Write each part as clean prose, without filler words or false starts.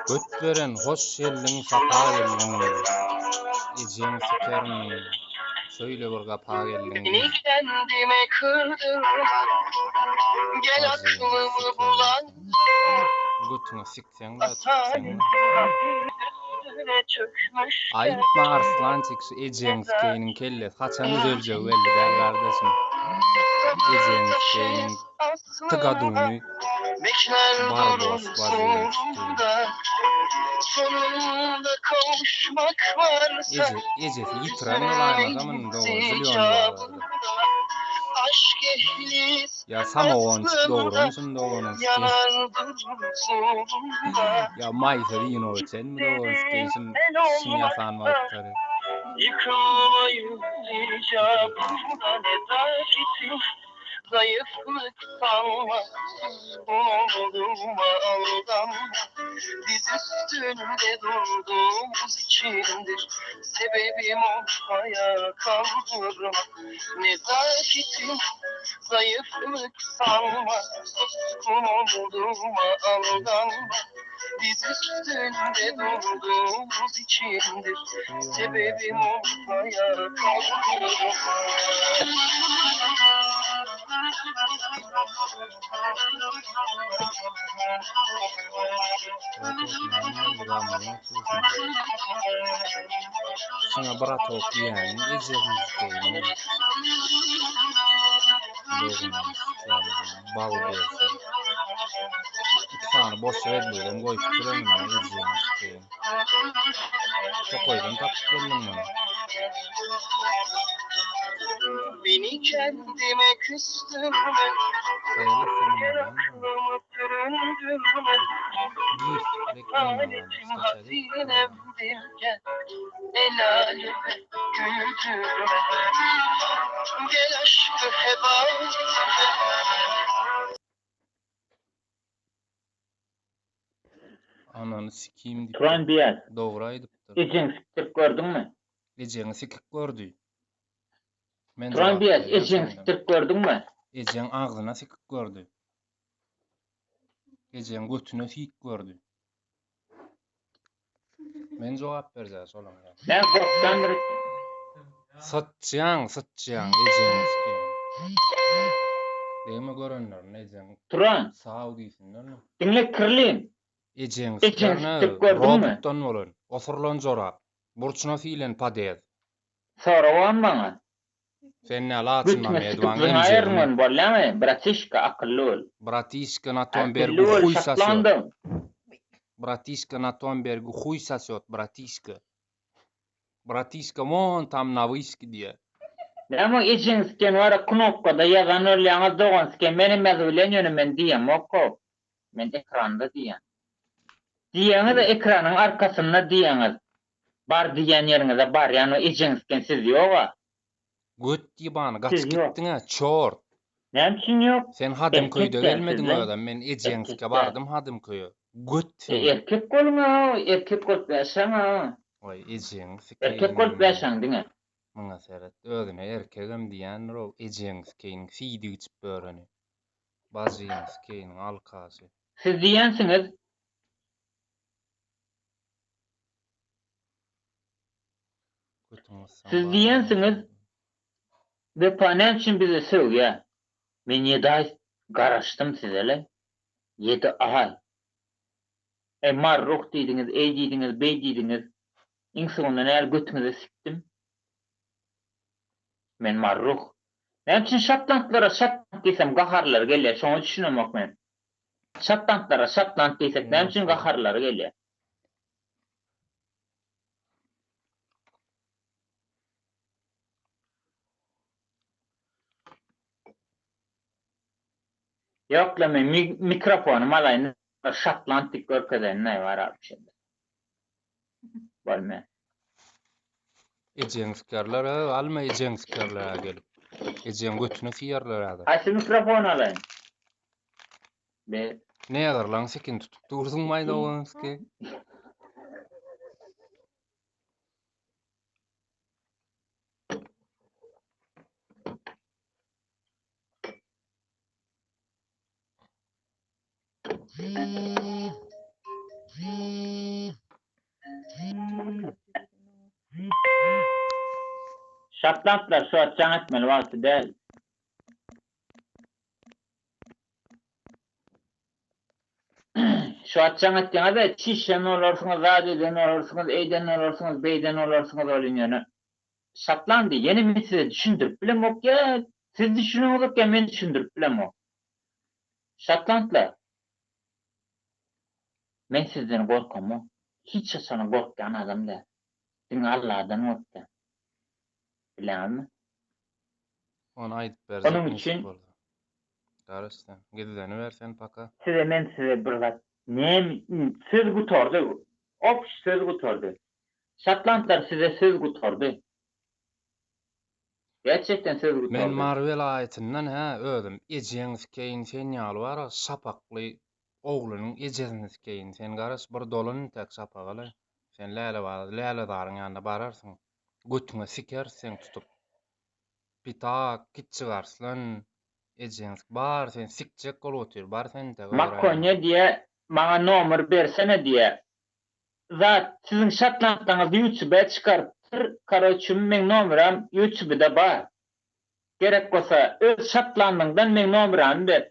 Göt beren hoş geldiň sapa geldiň Ejeň sikerin şöýle bir gapa geldiň Beni kendime kırdırma Gel Bajyň aklımı sikerin bulan Götüňe sikseň da çyksaň da. Üstüne çökmüşken Aýtma Arslançik şu ejeň sikeýiniň kellesi haçan düzeljegi belli däl gardaşym. Ejeň sikeýiniň tygaduny Bekler barbos durur bajyň sikeýini. solunda Sonunda kavuşmak varsa Eje ejesi ýitiren bolaýmasa muny dogry zilýon bazarda. Aşk ehli Ýa samogonçik aslında dogranşyn doganyň sikeýin. Yanar durur solunda Ýa maýsa wino içenmi dogan sikeýin şun El şun ýasan olmakta wagtlary. Yıkılmayız icabında nezaketim Zayıflık sanma Suskun olduğuma aldanma Diz üstünde durduğumuz içindir Sebebim olmaya kaldırma Nezaketim zayıflık sanma Suskun olduğuma aldanma Diz üstünde durduğumuz içindir Sebebim olmaya kaldırma Şuňa bratok diýýäniň ejesini sikeýin. Dogumyny sikeýin. Bal berse. Iki sany boş Red Bull-am goýupdyr öňüne ejesini sikeýin. Tokaýdan tapyp geldiň muny. Beni kendime küstürme Haýyrly Gel bolsun aklımı süründürme Gir, reklama Aletim skaçadyk. hazinemdir gel El aleme güldürme Gel aşkı heba etme Anany sikiyim diýipdir. Turan diýýär. Dogry aýdypdyr. Ejeňi sikdirip gördüňmi? Ejeňi sikip gördi. Men Turan jogap diýýär, berýän ejeňi şonda. sikdirip gördüňmi? Ejeň agzyna sikip gördi. Ejeň götüne sik gördi. Men jogap berjä şolaň ýa. Näme gorkdandyr? Syçýaň, syçýaň ejeňi sikeýin. Degme görenlerine ejeň Turan. Saw diýsinler. Diňle Kirlin. Ejeň Ejeňi sikerne sikdirip gördüňmi? robotdan bolan, osurylan jorap, burçuna silen podez. Soragam maňa. Sen nä Laçyn Götüňe sikip Mamedowaň zyňaýaryn emjegimi? ony bolýamy bratişka akylly bol. Bratişka na tom Akylly bergu bol huý sosýot. şatlandym. Bratişka na tom bergu huý sosýot bratişka. Bratişka won tam na wyşki diýýä. Näme ejeň siken wara knopkada ýazan bolýaňyz dogan siken menem ýazyp bilýän ýöne men diýemok-ow. Men ekranda diýýän. Diýeňiz ekranyň arkasynda diýeňiz. Bar diýýän ýeriňize barýan we ejeň siken siz ýoga. Göt ýybany gaçyp Siz ýok. gitdiňä çort. Näme üçin ýok? Sen Hadymköýde Erkek däl gelmediň sizle. özem men ejeňsike Erkek däl. bardym Hadymköýe. Göt E sen. erkek boluň-a, erkek bolup ýaşaň-a. Waý ejeňi Erkek sikeýin. bolup ýaşaň diňe. Muňa seret özüne erkegem diýendir-ow ejeňi sikeýin siýdik içip ýöreni. Bajyňy sikeýiniň alkaşy. Siz diýensiňiz. Götüňi gyssaň Siz bar diýensiňiz Wepa näme üçin bize sögýä? Men ýedi aý garaşdym sizele. Ýedi aý. Eý Marruh diýdiňiz, eý diýdiňiz, beý diýdiňiz. Iň soňunda näl götüňize sikdim. Men Marruh. Näme üçin şotlandlara şotland diýsem gaharlary gelýär, şoňa düşünemok men. Şotlandlara şotland diýsek näme üçin gaharlary gelýär? Ýokla men mikrofonym alaýyn şotland diýip görkezeýin bar abi şeýle. Bolmaýar. Ejeňi sikerler ö alma ejeňi sikerler hä gelip. Ejeň götüne siýerler häzir. Haýsy mikrofon alaýyn? Be. Negyrlaň sikini tutup dursuň maýdogonsky. Şatlantlar şu wagt jaň etmeli wagty däl. Şu wagt jaň etýäňiz-de çişen bolarsyňyz, zat eden bolarsyňyz, eýden bolarsyňyz, beýden bolarsyňyz welin ýöne Şatlandy ýene men size düşündirip bilemok ýa siz düşüneňizok ýa men düşündirip bilemok. Şatlantlar men sizden gorkamok. Hiç haçanam gorkýan adam däl. Diňe Alladan gorkýan. Bilýäňizmi? Ony aýdyp berjek Onuň nesip üçin bolsa. Garaş sen. Gizleniber sen paka. Size men size bir zat näme söz gutardy. Obş söz gutardy. Şatlantlar size söz gutardy. Gerçekten söz Men gutardy. Mary welaýatyndan hä özüm ejeň sikeýin sen ýaly bara şapakly oglunyň ejesini sikeýin sen garaş bir dolan intäk şapagaly sen läle lälezaryň ýanyna bararsyň götüňe sikeris seň tutup pitak kiçjik arslan ejeň sik bar sen sikjek bolup otyr bar sen intäk Makonya diýä maňa nomer bersene diýä zat siziň şatlandlaňyz ýutube çykarypdyr karoçim meň nomeram ýutubeda bar gerek bolsa öz şatlandyňdan meň nomeramy ber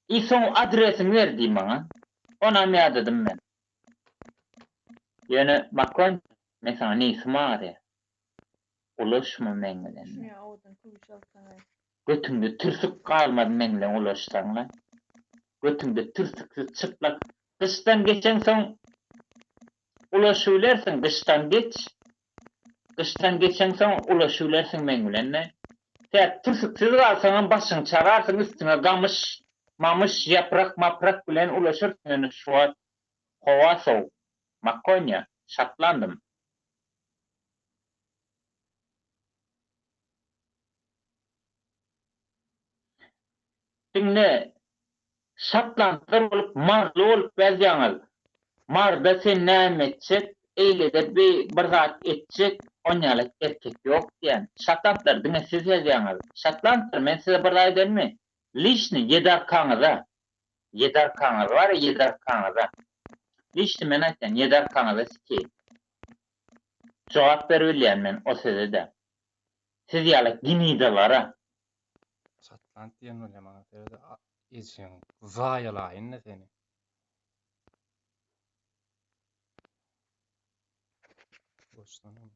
i soň adresiňi ber diý maňa onam ýadadym men ýöne makon men saňa neýsim agyrýa ulaşma meň bilen Şuňa owadan köwüş alsaňaý. Götüňde türsük galmaz meň bilen ulaşsaňla. Götüňde türsüksiz çyplak. Gyşdan geçeňsoň ulaşybilersiň gyşdan geç. Gyşdan geçeňsoň ulaşybilersiň meň bilen-de. Tä türsüksiz galsaňam başyňy çararsyň üstüňe gamyş, mamyş, ýaprak, maprak bilen ulaşyrsyň ýöne şu wagt howa sowuk. Makonýa, şatlandym. Diňle, şatlandlar bolup maryly bolup ýazýaňyz. Maryda sen näme etjek, eýlede bi bir zat etjek, onýalak erkek ýok diýýän. Şatlandlar diňe siz ýazýaňyz. Şatlandlar men size bir zat aýdaýynmy? Liçni ýedi arkaňyza. Ýedi arkaňyz bar-a ýedi arkaňyza. Liçni men aýtýan ýedi arkaňyza sikeýin. Jogap beribilýän men o söze-de. Siz ýaly gnidalara. Şatland diýen bolýa maňa serede ejeň zaýalaýyn-da seni. Boşlanam.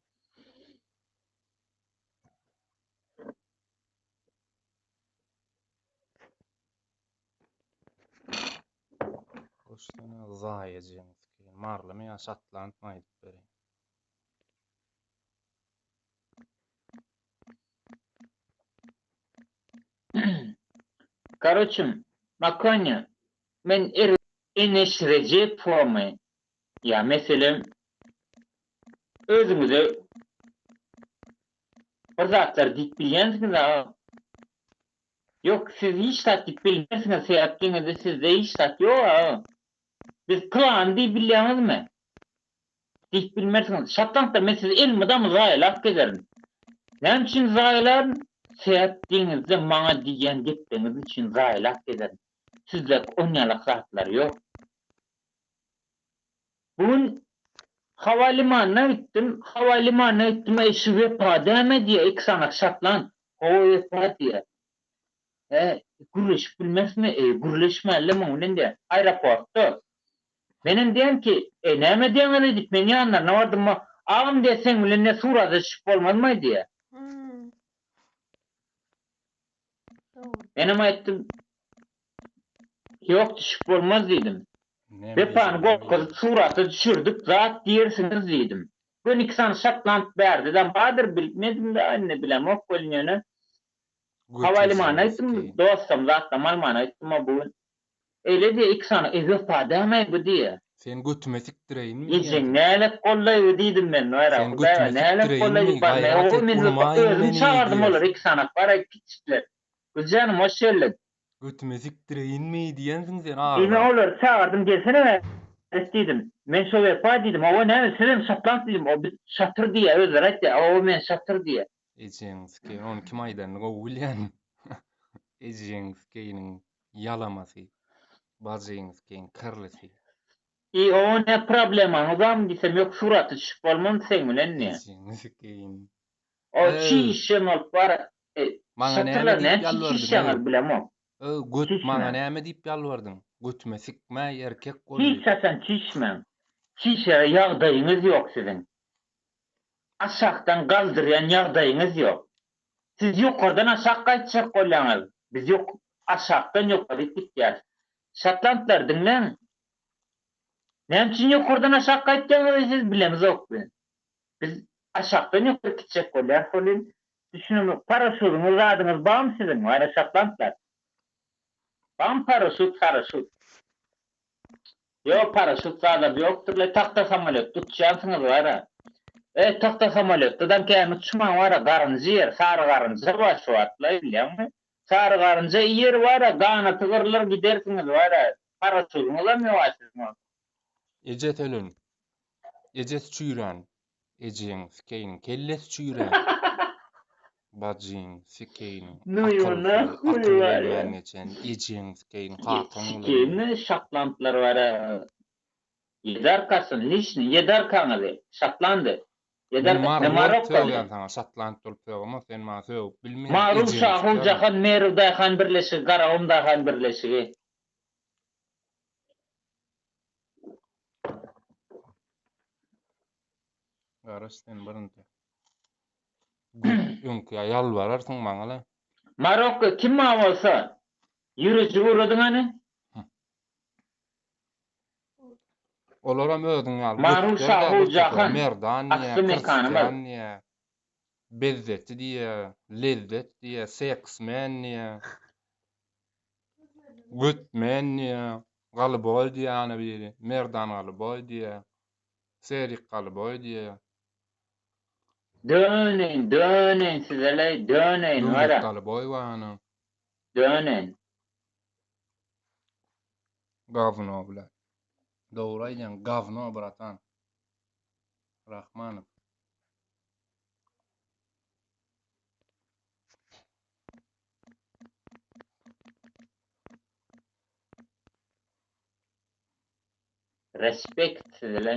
Goşsana zaýa ejeň sikeýin. Marlymy ýa şatlandmy aýdyp bereýin. Karoçim, Makonýa, men er Eneş Rejepowamy ýa meselem özüňize bir zatlar diýip bilýänsiňiz a? Ýok, siz hiç zat diýip bilmersiňiz, sebäp diňede sizde hiç zat ýok a. Biz pylany diýip bilýäňizmi? Diýip bilmersiňiz. Şatlandda men sizi elmydama zaýalap gezerin. Näme üçin zaýalaryn? Sebäp deňizde maňa diýýän gepleriňiz üçin zaýalap gezerin. Sizde onýalak zatlar ýok. Bu gün howalimanyna gitdim. Howalimanyna gitdim, eý şu Wepa däme diýýär, iki sanak şatland. Hawa Wepa diýýär. Hä, gürleşip bilmerismi? Eý, gürleşmäli-le muň bilen diýýär. Aeroportda. Menem diýýän ki, Eý, näme diýýäňiz-eý diýip, men ýanlaryna bardym-a, Agam diýýär, seň bilen diýýär, surata düşüp bolmazmaý diýýär. Menem aýtdym, Ýok, düşüp bolmaz diýdim. Wepany gorkuzyp surata düşürdik, zat diýersiňiz diýdim. Göni iki sany şotland bärde-de bardyr, bilmedim-de, indi bilemok welin ýöne. Howalimanyna gitdim, dostam zatlam almana gitdim-a bu gün. Eýle diýýä, iki sany e wepa dämi bu diýýä. Sen götüme sikdireýinmi Ejeň diýýän. nälet gollaýby diýdim men Wara Sen Hudaýa götüme nälet gollaýby sikdireýinmi, barmaý gaýrat ow et men wepa urmaýyn özüm meni çagardym olary diýersiň. iki sanak baraý kiçjikler. Güljanym hoş geldiň. Götüme sikdireýinmi diýensiň sen Eý men aglap. olary çagardym gelsene bärik diýdim. Men şo wepa diýdim hawa näme sizem şatland diýdim o biz şatyr diýýä özleri aýtýa hawa men şatyr diýýä. Ejeň sikeýin ony kim aýdanyny gowy bilýän. Ejeň sikeýiniň ýalamasy. Bajyň sikeýin kirlisi. I o ne problemaňyz barmy diýsem ýok surata düşüp bolmam seň bilen diýýär. Ejeňi sikeýin. O çişen bolup bar Maňa näme şatyrlar diýip näme üçin ýalbardyň çişýäňiz öý? bilemok. Öý göt maňa Çişmäň. näme diýip ýalbardyň? Götüme sikmäý erkek bol Hiç diýip. haçan çişmäň. Çişere ýagdaýyňyz ýok siziň. Aşakdan galdyrýan ýagdaýyňyz ýok. Siz ýokardan aşak gaýtjak bolýaňyz. Biz ýok aşakdan ýokaryk gitýäris. Şotlandlar diňläň. Näme üçin ýokardan aşak gaýtýaňyz siz bilemizok biz. Biz aşakdan ýokaryk gitjek bolýarys welin düşünemok. Paraşudyňyz zadyňyz barmy siziň wara şotlandlar? Barmy paraşut saraşut? Ýok paraşut zadam ýokdurlaý tagta samolýotda uçýansyňyz bara. E tagta samolýotdadam kän uçmaň bara garynja iýer sary garynja bar şu wagtlaý bilýäňmi? Sary garynja iýer bara ganaty gyrylar gidersiňiz bara paraşudyňyzam ýoga siziň ol. Ejesi ölen. Ejesi çüýrän. Ejeň sikeýiniň kellesi çüýrän. Bajyň sikeýiniň akylsyz akyl gelmän geçen ejeň sikeýin kakaň bilen. Sikeýinmi şatlandlar bara ýedi arkasyny lişni ýedi arkaňyzy şatlandy ýedi Men arka maryly ne bolup marokkaly. sögýän saňa şatland bolup sögemok sen maňa sögüp bilmeýäň Maru ejeňi Şahu sikerin. Jahan Merw daýhan birleşigi Garagum daýhan birleşigi. Garaş sen birinji. Gül öňki ýalbararsyň maňa-la. Marokko kim bar bolsa ýürejik ugradyň hany. Olaram özüň ýaly Maru götler-dä Şahu bir topar. Jahan Merdan diýýä, asly mekanymyz. Kristýan diýýä, Bezzeti diýýä, Lezzet diýýä, Seksmen diýýä, Götmen diýýä, Galyboý diýýä ana biri, Merdan Galyboý diýýä, Serik Galyboý diýýä. Döneýin, döneýin sizeleý, döneýin Döwlet gara. Galyboý bar ana. Döneýin. Gawno bile. Dogry aýdýaň, gawno bratan. Rahmanow. Respekt sizele.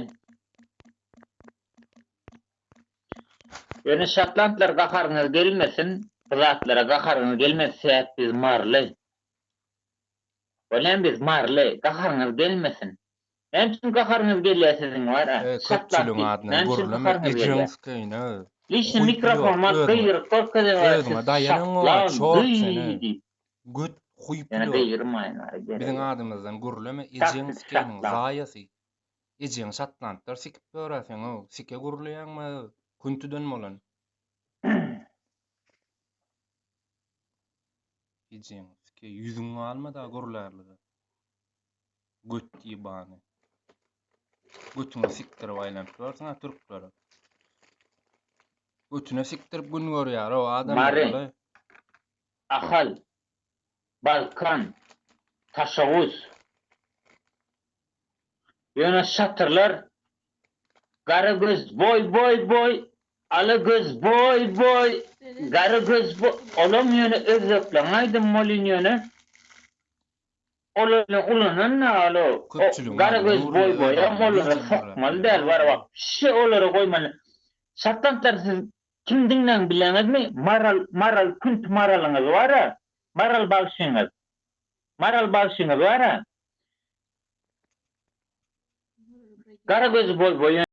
Ýöne şotlandlar gaharyňyz gelmesin, bu zatlara gaharyňyz gelmesin sebäp biz maryly. Bolýamy biz maryly, gaharyňyz gelmesin. Näme üçin gaharyňyz gelýär siziň bar-a? Eý Şotland köpçüligiň diýip, adyndan näme üçin gürleme gaharyňyz ejeň gelýär? sikeýin öý. Lişni Huý pilot mikrofonyma özüňe gygyryp görkezýär özüňe siz daýanyň oý şotland çort gyý sen öý. diýip. Göt huý Ýöne pilot. gygyrmaýyn wara geregi Biziň ýok. adymyzdan gürleme Tak ejeň siz sikeýiniň şotland. zaýasy. Ejeňi şotlandlar sikip ýör-ä seň-ow. Sike gürleýäňmi küntüden bolan. Ejeňi sike ýüzüň galmad-a gürlärlige. Göt ýybany. Götüňe sikdirip aýlanyp ýörsüň-ä türklere. Götüne sikdirip gün görýär-ow adamlar Mary, bulaý. Ahal, Balkan, Taşoguz. Ýöne şatyrlar gara göz boý boý boý, ala göz boý boý, gara göz boý olam ýöne özbekleň aýdymy bolýn ýöne olar bilen ulanan alo Köpçüligiň gara adyny göz boý gürle öz boýam adyňy olara diýjegini gürläp sokmaly däl bilýäňmi? bara wapşe olara goýmaly şatlantlar siz kim diňläň bileňizmi maral maral künt maralyňyz bara maral bagşyňyz maral bagşyňyz bara Gara gözi boý boý.